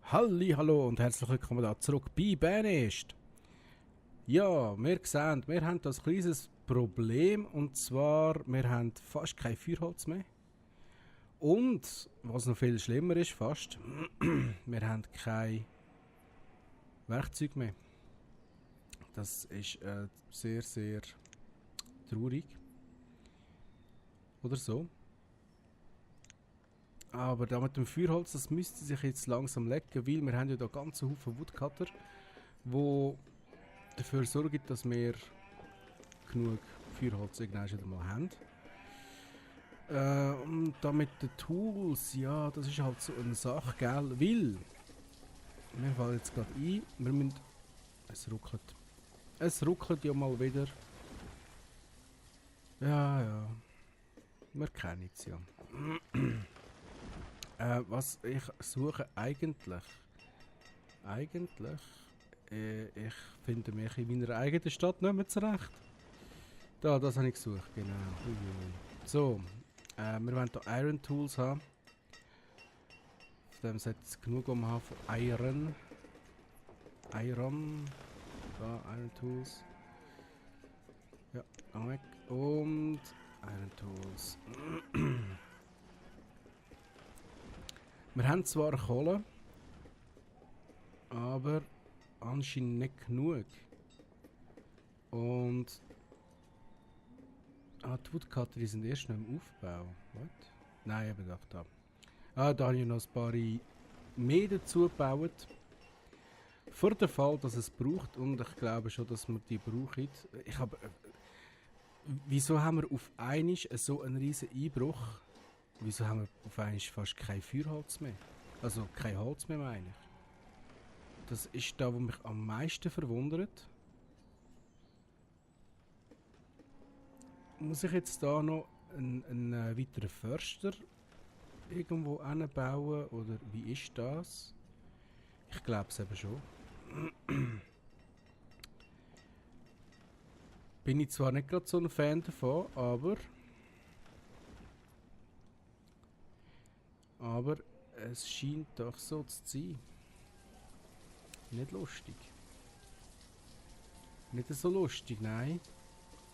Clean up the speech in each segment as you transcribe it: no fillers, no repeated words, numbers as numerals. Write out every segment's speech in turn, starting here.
Hallo und herzlich willkommen da zurück bei Banished. Ja, wir sehen, wir haben das kleines Problem und zwar, wir haben fast kein Feuerholz mehr. Und, was noch viel schlimmer ist fast, wir haben kein Werkzeug mehr. Das ist sehr traurig. Oder so. Aber da mit dem Feuerholz, das müsste sich jetzt langsam lecken, weil wir haben ja da ganze Haufen Woodcutter, wo dafür sorgen, dass wir genug Feuerholz irgendwann wieder mal haben. Und da mit den Tools, ja, das ist halt so eine Sache, gell? Weil, mir fällt jetzt gerade ein, wir müssen... Es ruckelt. Es ruckelt ja mal wieder. Ja. Wir kennen es ja. Was ich suche eigentlich... Ich finde mich in meiner eigenen Stadt nicht mehr zurecht. Da, das habe ich gesucht, genau. So, wir wollen hier Iron Tools haben. Auf dem sollte es genug haben von Iron. Da, Iron Tools. Ja, geh weg. Und Iron Tools. Wir haben zwar Kohle, aber anscheinend nicht genug. Und... die Woodcutter sind erst noch im Aufbau. What? Nein, eben doch da. Da habe ich noch ein paar mehr dazu gebaut. Für den Fall, dass es braucht. Und ich glaube schon, dass wir die brauchen. Wieso haben wir auf einmal so einen riesen Einbruch? Wieso haben wir auf einmal fast kein Feuerholz mehr? Also kein Holz mehr, meine ich. Das ist da, was mich am meisten verwundert. Muss ich jetzt da noch einen weiteren Förster irgendwo hinbauen? Oder wie ist das? Ich glaube es eben schon. Bin ich zwar nicht gerade so ein Fan davon, aber es scheint doch so zu sein. Nicht lustig. Nicht so lustig, nein.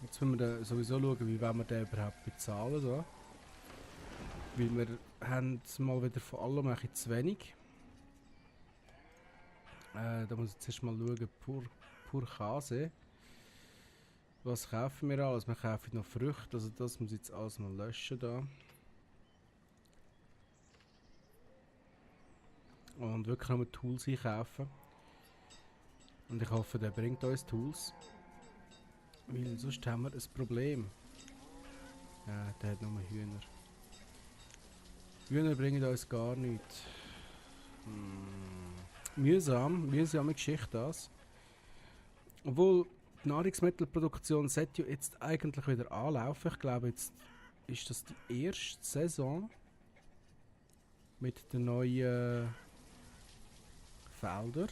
Jetzt müssen wir da sowieso schauen, wie wollen wir den überhaupt bezahlen da. Weil wir haben mal wieder von allem ein bisschen zu wenig. Da muss ich jetzt erst mal schauen, pur Käse. Was kaufen wir alles? Wir kaufen noch Früchte, also das muss ich jetzt alles mal löschen da. Und wirklich nur Tools einkaufen. Und ich hoffe, der bringt uns Tools. Weil sonst haben wir ein Problem. Ja, der hat nur Hühner. Hühner bringen uns gar nichts. Mühsame Geschichte das. Obwohl die Nahrungsmittelproduktion sollte ja jetzt eigentlich wieder anlaufen. Ich glaube, jetzt ist das die erste Saison mit den neuen Feldern.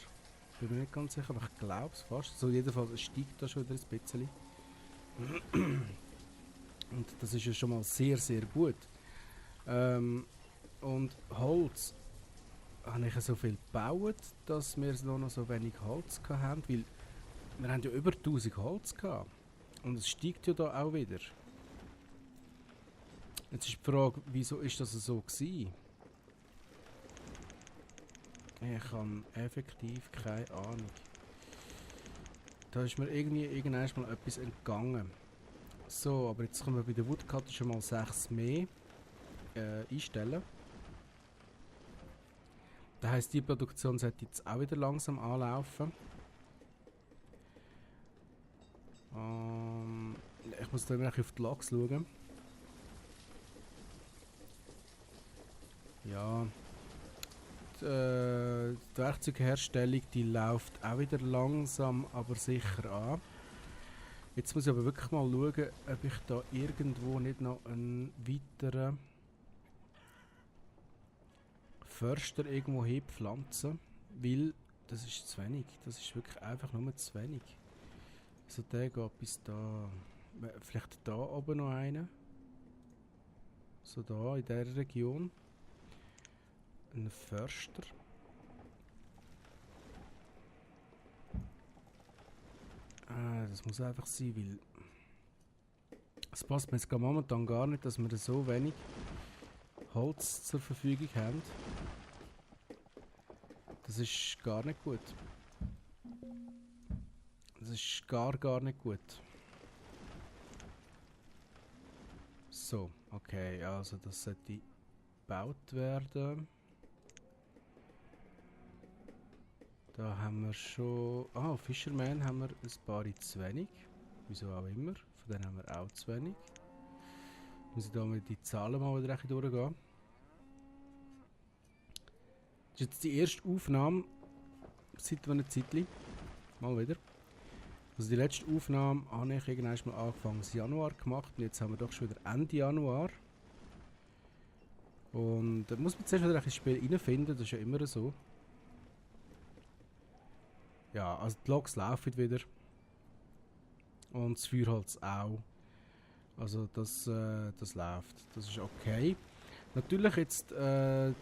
Bin mir nicht ganz sicher, aber ich glaube es fast. So jedenfalls steigt das schon wieder ein bisschen. Und das ist ja schon mal sehr gut. Und Holz habe ich so viel gebaut, dass wir nur noch so wenig Holz hatten, weil wir haben ja über 1000 Holz gehabt. Und es steigt ja da auch wieder. Jetzt ist die Frage, wieso ist das so gewesen? Ich habe effektiv keine Ahnung. Da ist mir irgendwann mal etwas entgangen. So, aber jetzt können wir bei der Woodcutter schon mal 6 mehr einstellen. Das heisst, die Produktion sollte jetzt auch wieder langsam anlaufen. Ich muss da immer auf die Logs schauen. Ja. Die Werkzeugherstellung, die läuft auch wieder langsam, aber sicher an. Jetzt muss ich aber wirklich mal schauen, ob ich da irgendwo nicht noch einen weiteren Förster irgendwo hinpflanzen. Weil das ist zu wenig. Das ist wirklich einfach nur zu wenig. Also der geht bis da. Vielleicht da oben noch einen. So da in dieser Region. Ein Förster. Das muss einfach sein, weil es passt mir jetzt gerade momentan gar nicht, dass wir so wenig Holz zur Verfügung haben. Das ist gar nicht gut. Das ist gar nicht gut. So, okay, also das sollte gebaut werden. Da haben wir schon... Ah, Fisherman haben wir ein paar zu wenig. Wieso auch immer. Von denen haben wir auch zu wenig. Muss ich da mit die Zahlen mal wieder durchgehen. Das ist jetzt die erste Aufnahme seit einem Zeitchen. Mal wieder. Also die letzte Aufnahme habe ich irgendwann mal Anfang Januar gemacht. Und jetzt haben wir doch schon wieder Ende Januar. Und da muss man zuerst wieder ein Spiel reinfinden. Das ist ja immer so. Ja, also die Logs laufen wieder. Und das Feuerholz auch. Also das läuft. Das ist okay. Natürlich jetzt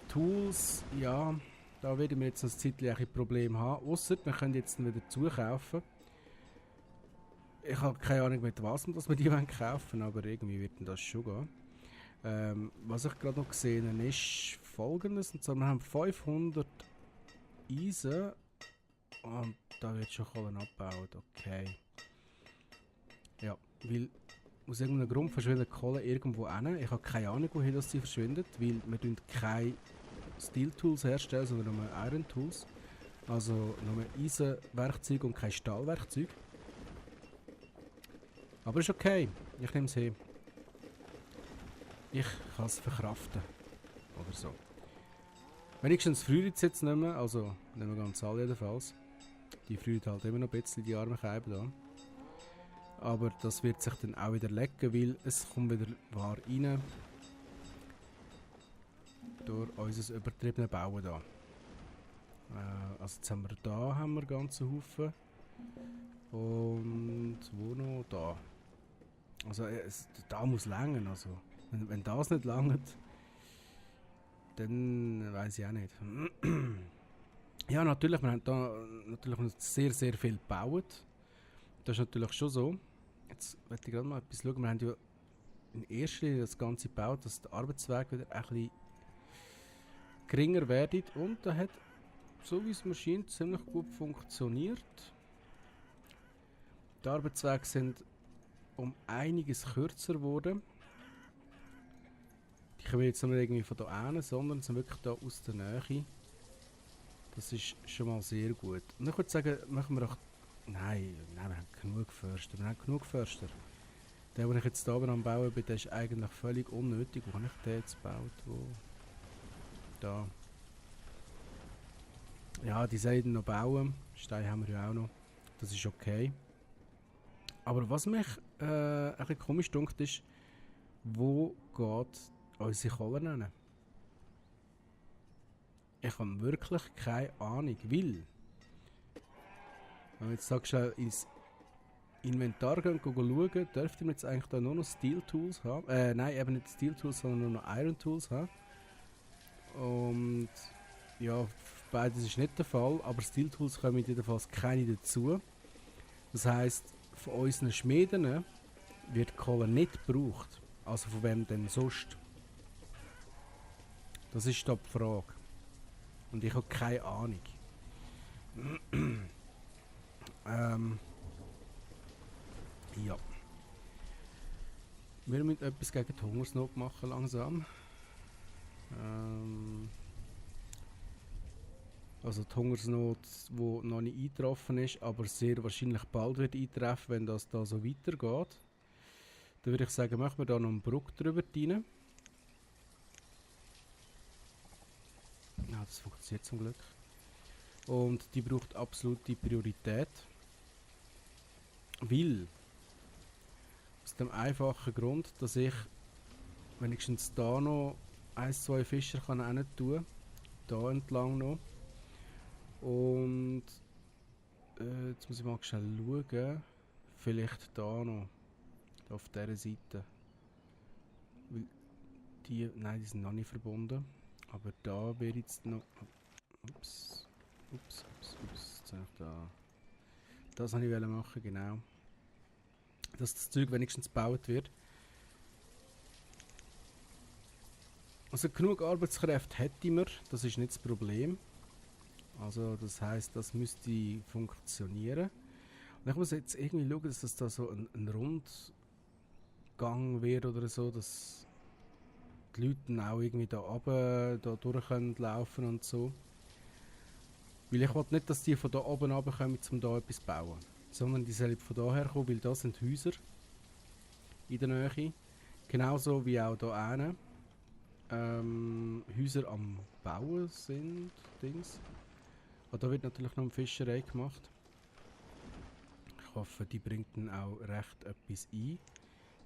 Tools, ja, da werden wir jetzt ein Zeitchen ein Problem haben. Ausser wir können jetzt wieder zukaufen. Ich habe keine Ahnung mit was wir die kaufen wollen, aber irgendwie wird das schon gehen. Was ich gerade noch gesehen habe, ist folgendes. Und zwar, wir haben 500 Eisen und da wird schon Kohlen abgebaut. Okay. Ja, weil aus irgendeinem Grund verschwindet Kohle irgendwo hin. Ich habe keine Ahnung, wohin das sie verschwindet, weil wir keine Steel Tools herstellen, sondern nur Iron Tools. Also nur Eisenwerkzeug und kein Stahlwerkzeug. Aber ist okay, ich nehme es hin. Ich kann es verkraften. Oder so. Wenigstens friert es jetzt nicht mehr, also nicht mehr ganz alle jedenfalls. Die friert halt immer noch ein bisschen, die armen Käben da. Aber das wird sich dann auch wieder lecken, weil es kommt wieder Ware rein. Durch unser übertriebenes Bauen da. Also jetzt haben wir ganzen Haufen. Und wo noch? Da. Also da muss längern. Also wenn das nicht langt, dann weiß ich auch nicht. Ja, natürlich, wir haben da natürlich noch sehr viel gebaut. Das ist natürlich schon so. Jetzt möchte ich gerade mal etwas schauen. Wir haben ja in erster Linie das Ganze gebaut, dass der Arbeitsweg wieder ein bisschen geringer wird. Und da hat, so wie es mir scheint, ziemlich gut funktioniert. Die Arbeitswege sind um einiges kürzer geworden. Die kommen jetzt nicht irgendwie von da hin, sondern sind wirklich da aus der Nähe. Das ist schon mal sehr gut. Und ich würde sagen, machen wir auch... Nein, wir haben genug Förster. Der, den ich jetzt hier oben am Bauen bin, der ist eigentlich völlig unnötig. Wo habe ich den jetzt gebaut? Wo? Da. Ja, die sollten noch bauen. Steine haben wir ja auch noch. Das ist okay. Aber was mich ein bisschen komisch dunkt ist, wo geht unsere Kohle hin? Ich habe wirklich keine Ahnung, weil... Wenn wir jetzt schnell ins Inventar gehen, schauen, dürften wir jetzt eigentlich da nur noch Steel Tools haben. Nein, eben nicht Steel Tools, sondern nur noch Iron Tools haben. Und ja, beides ist nicht der Fall, aber Steel Tools kommen jedenfalls keine dazu. Das heisst, von unseren Schmieden wird Kohle nicht gebraucht. Also von wem denn sonst? Das ist da die Frage. Und ich habe keine Ahnung. Ja. Wir müssen etwas gegen die Hungersnot machen langsam. Also die Hungersnot, die noch nicht eingetroffen ist, aber sehr wahrscheinlich bald wird eintreffen, wenn das da so weitergeht. Dann würde ich sagen, machen wir da noch einen Bruck drüber rein. Ja, das funktioniert zum Glück. Und die braucht absolute Priorität. Weil, aus dem einfachen Grund, dass ich wenigstens da noch 1-2 Fischer kann rein tun. Da entlang noch. Und jetzt muss ich mal schnell schauen. Vielleicht da noch. Da auf dieser Seite. Weil die, nein, die sind noch nicht verbunden. Aber da wäre jetzt noch... Ups. Jetzt habe ich Das wollte ich machen, genau. Dass das Zeug wenigstens gebaut wird. Also genug Arbeitskräfte hätten wir, das ist nicht das Problem. Also das heisst, das müsste funktionieren. Und ich muss jetzt irgendwie schauen, dass das da so ein Rundgang wird oder so, dass die Leute dann auch irgendwie da runter, da durch können laufen und so. Weil ich will nicht, dass die von da oben runterkommen, um da etwas zu bauen. Sondern die sollen von daher kommen, weil da sind Häuser in der Nähe. Genauso wie auch da hinten. Häuser am Bauen sind, Dings. Und da wird natürlich noch eine Fischerei gemacht. Ich hoffe, die bringt dann auch recht etwas ein.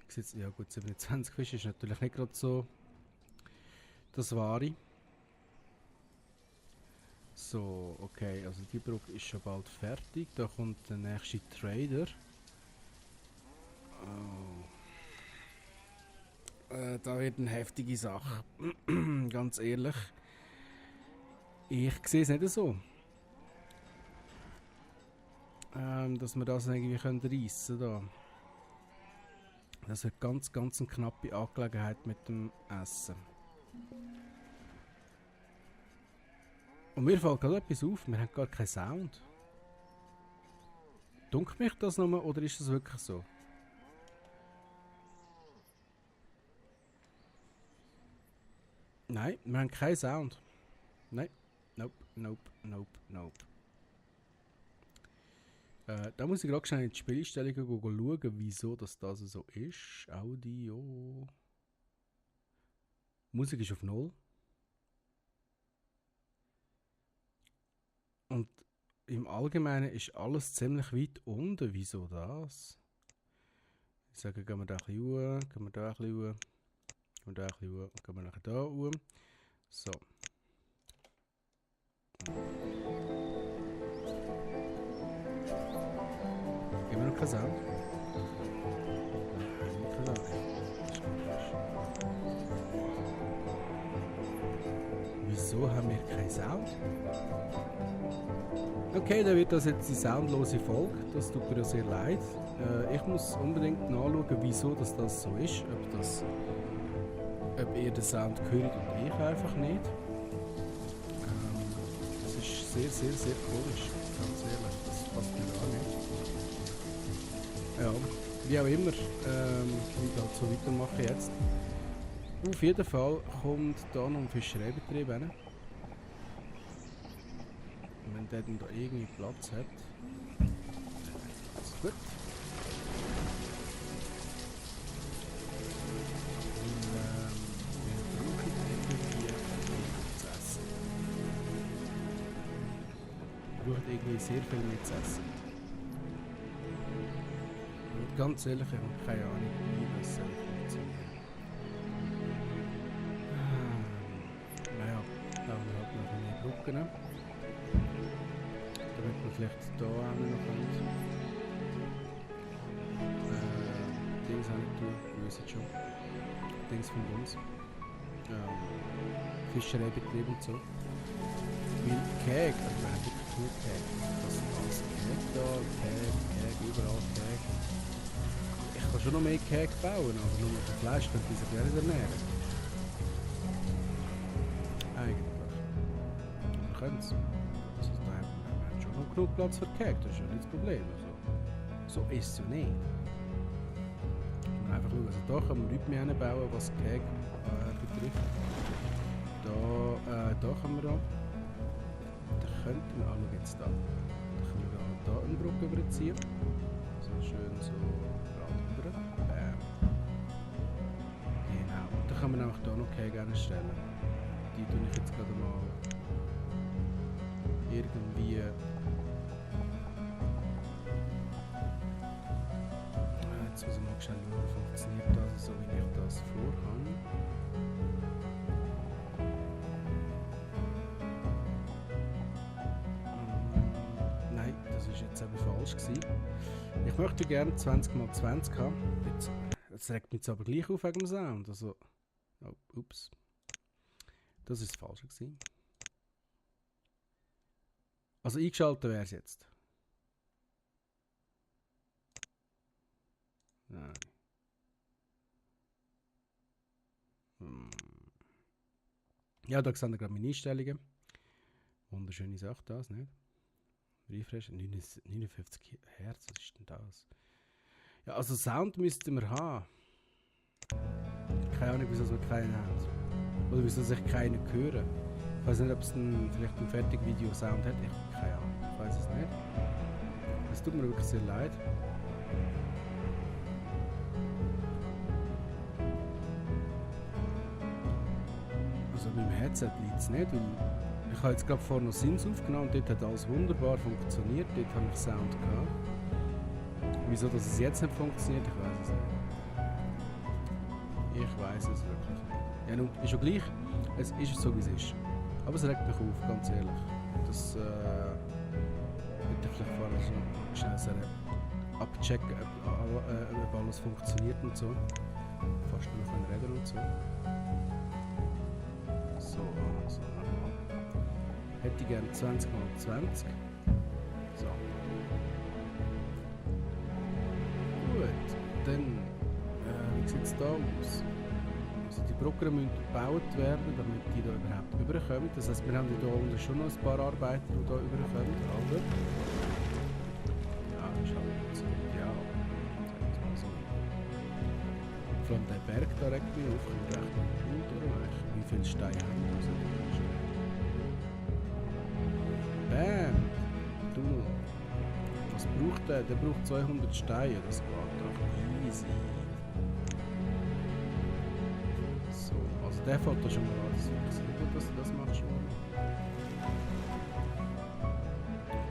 Ich sehe jetzt, ja gut, 27 Fische ist natürlich nicht gerade so das Wahre. So, okay, also die Brücke ist schon bald fertig. Da kommt der nächste Trader. Oh. Da wird eine heftige Sache. Ganz ehrlich. Ich sehe es nicht so. Dass wir das irgendwie reissen können. Das wird ganz eine knappe Angelegenheit mit dem Essen. Und mir fällt gerade etwas auf, wir haben gar keinen Sound. Dunkelt mich das nochmal oder ist das wirklich so? Nein, wir haben keinen Sound. Nein, nope. Da muss ich gerade schnell in die Spielstellungen schauen, wieso das so ist. Audio. Musik ist auf 0. Und im Allgemeinen ist alles ziemlich weit unten. Wieso das? Ich sage, gehen wir da ein bisschen hoch, gehen wir da ein bisschen hoch, gehen wir da ein bisschen hoch, gehen wir nachher da hoch. So. Immer noch kein Sound? Wieso haben wir keinen Sound? Okay, dann wird das jetzt die soundlose Folge. Das tut mir sehr leid. Ich muss unbedingt nachschauen, wieso das so ist. Ob ihr den Sound hört und ich einfach nicht. Das ist sehr komisch. Ganz ehrlich, das passt mir gar nicht. Ja, wie auch immer, ich will halt so weitermachen jetzt. Auf jeden Fall kommt da noch ein Fischereibetrieb hin. Wenn der dann da irgendwie Platz hat, ist gut. Wir brauchen irgendwie etwas zu essen. Wir brauchen irgendwie sehr viel mehr zu essen. Und ganz ehrlich, ich habe keine Ahnung, wie das funktioniert. Naja, da haben wir halt noch mehr Brücken. Damit wir vielleicht hier auch noch Dings habe ich tun, ihr wisst schon. Dings von uns. Fischereibetrieb und so. Weil Käg, also wir haben wirklich nur Käg. Das sind alles Käg da, Käg, überall Käg. Ich kann schon noch mehr Käg bauen, aber nur mit dem Fleisch könnte ich sich ja nicht ernähren. Eigentlich. Wir können es. Also da haben wir schon noch genug Platz für Käg, das ist ja nicht das Problem. Also, so ist es ja nicht. Einfach schauen, also da können wir nichts mehr hinbauen, was Käg betrifft. Da können wir auch. Da könnten wir auch jetzt da. Da können wir da eine Brücke überziehen. So schön so rüber. Genau. Und dann können wir auch hier noch Käg stellen. Die tue ich jetzt gerade mal irgendwie. Jetzt muss ich mal schnell schauen, funktioniert das so, wie ich das vorhabe. Nein, das war jetzt eben falsch gewesen. Ich möchte gerne 20x20 haben. Jetzt regt mich jetzt aber gleich auf wegen dem Sound. Also, oh, ups. Das ist das Falsche gewesen. Also eingeschaltet wäre es jetzt. Ja, da sehen wir gerade meine Einstellungen. Wunderschöne Sache, das, nicht? Refresh, 59 Hertz, was ist denn das? Ja, also Sound müssten wir haben. Keine Ahnung, wieso wir keinen haben. Oder wieso sich keinen hören. Ich weiß nicht, ob es vielleicht ein fertiges Video-Sound hat. Ich habe keine Ahnung. Ich weiß es nicht. Es tut mir wirklich sehr leid. Also mit dem Headset liegt es nicht, weil ich habe jetzt gerade vorhin noch Sims aufgenommen und dort hat alles wunderbar funktioniert. Dort habe ich Sound gehabt. Wieso dass es jetzt nicht funktioniert, ich weiß es nicht. Ich weiß es wirklich nicht. Ja, nun, ist schon gleich. Es ist so, wie es ist. Aber es regt mich auf, ganz ehrlich. Das hätte ich vielleicht vorher so schnell abchecken, ob alles funktioniert und so. Fast nur noch reden und so. So, also nochmal. Hätte ich gerne 20x20. So. Gut, dann, wie sieht es da aus? Also die Brücken müssen gebaut werden, damit die da überhaupt überkommen. Das heisst, wir haben hier unten schon noch ein paar Arbeiter, die da überkommen, aber... Ja, ist halt nicht so ideal. So. Vor allem der Berg da regt mich auf, kommt recht gut durch. Wie viele Steine haben wir da? Bam! Tunnel. Was braucht der? Der braucht 200 Steine, das geht doch easy. So, also der fällt da schon mal an, das finde ich sehr gut, dass du das machst.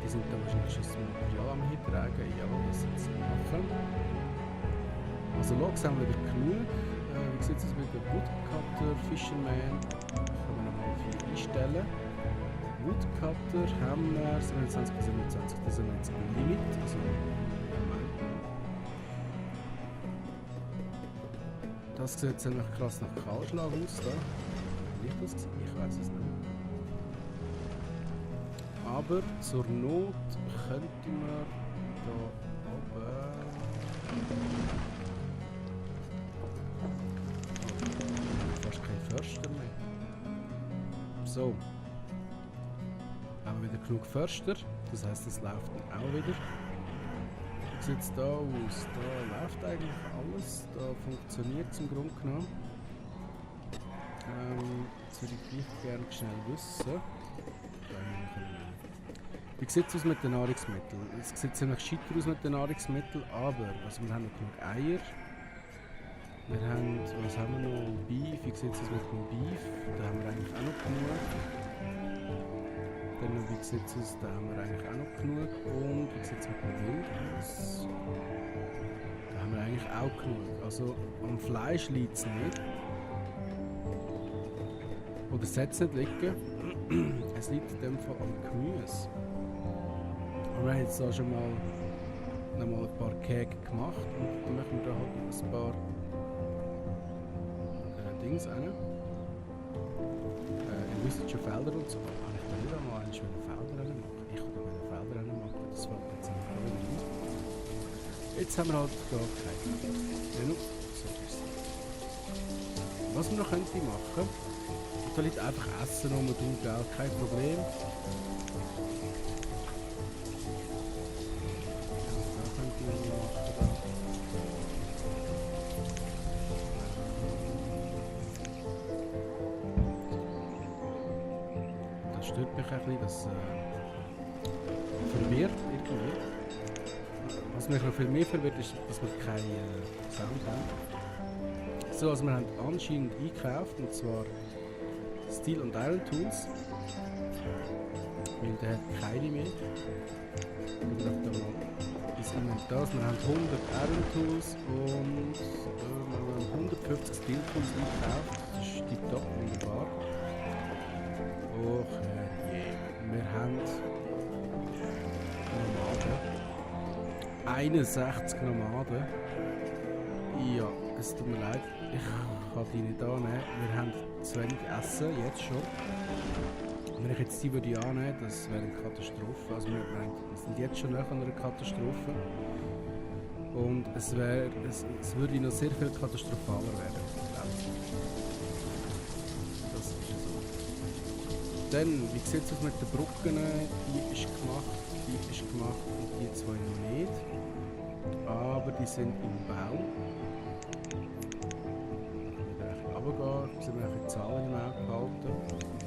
Die sind da wahrscheinlich schon das Material am hintragen, ja, das sind sie machen. Also Logs haben wir wieder genug. Wie sieht es aus mit dem Woodcutter, Fisherman? Können wir nochmal 4 einstellen. Woodcutter haben wir 27 bis 27, das sind jetzt ein Limit. Also, das sieht ziemlich krass nach Kahlschlag aus. Da. Wie ich das gesehen? Ich weiß es nicht. Aber zur Not könnten wir da oben. Fast kein Förster mehr. So. Haben wir wieder genug Förster. Das heisst, es läuft dann auch wieder. Wie sieht es da aus? Da läuft eigentlich alles. Da funktioniert es im Grunde genommen. Jetzt würde ich gleich gerne schnell wissen. Wie sieht es aus mit den Nahrungsmitteln? Es sieht ziemlich scheiter aus mit den Nahrungsmitteln, aber also wir haben noch genug Eier. Wir haben, was haben wir noch? Beef. Wie sieht es aus mit dem Beef? Da haben wir eigentlich auch noch genug. Dann, wie sieht es aus? Da haben wir eigentlich auch noch genug. Und wie sieht es mit dem Wild aus? Da haben wir eigentlich auch genug. Also am Fleisch liegt es nicht. Oder es sollte nicht liegen. Es liegt in dem Fall am Gemüse. Wir haben jetzt da schon mal ein paar Kekse gemacht und dann machen wir da halt noch ein paar Dings rein. Ihr wisst schon Felder und so. Habe ich da nicht einmal Felder rein machen? Ich kann da meine Felder rein machen, das fällt jetzt nicht rein. Jetzt haben wir halt gar keine. Genug. So ist es. Was wir noch machen könnten, da liegt einfach Essen um und um, gell? Kein Problem. Das stört mich ein bisschen, das verwirrt irgendwie. Was mich noch viel mehr verwirrt, ist, dass wir keinen Sound haben. So, also wir haben anscheinend eingekauft, und zwar Steel und Iron Tools. Weil der hat keine mehr. Ich glaube, da mal ins Inventar. Wir haben 100 Iron Tools und 150 Steel Tools eingekauft. Das ist tipptopp, wunderbar. Och je. Wir haben Nomaden. 61 Nomaden. Ja, es tut mir leid. Ich kann die nicht annehmen. Wir haben zu wenig Essen, jetzt schon. Wenn ich jetzt die würde annehmen, das wäre eine Katastrophe. Also wir sind jetzt schon nach einer Katastrophe. Und es würde noch sehr viel katastrophaler werden. Das ist so. Dann, wie sieht es aus mit den Brücken? Die ist gemacht und die zwei noch nicht. Aber die sind im Bau. Ich will runtergehen, müssen wir die Zahlen im Auge behalten.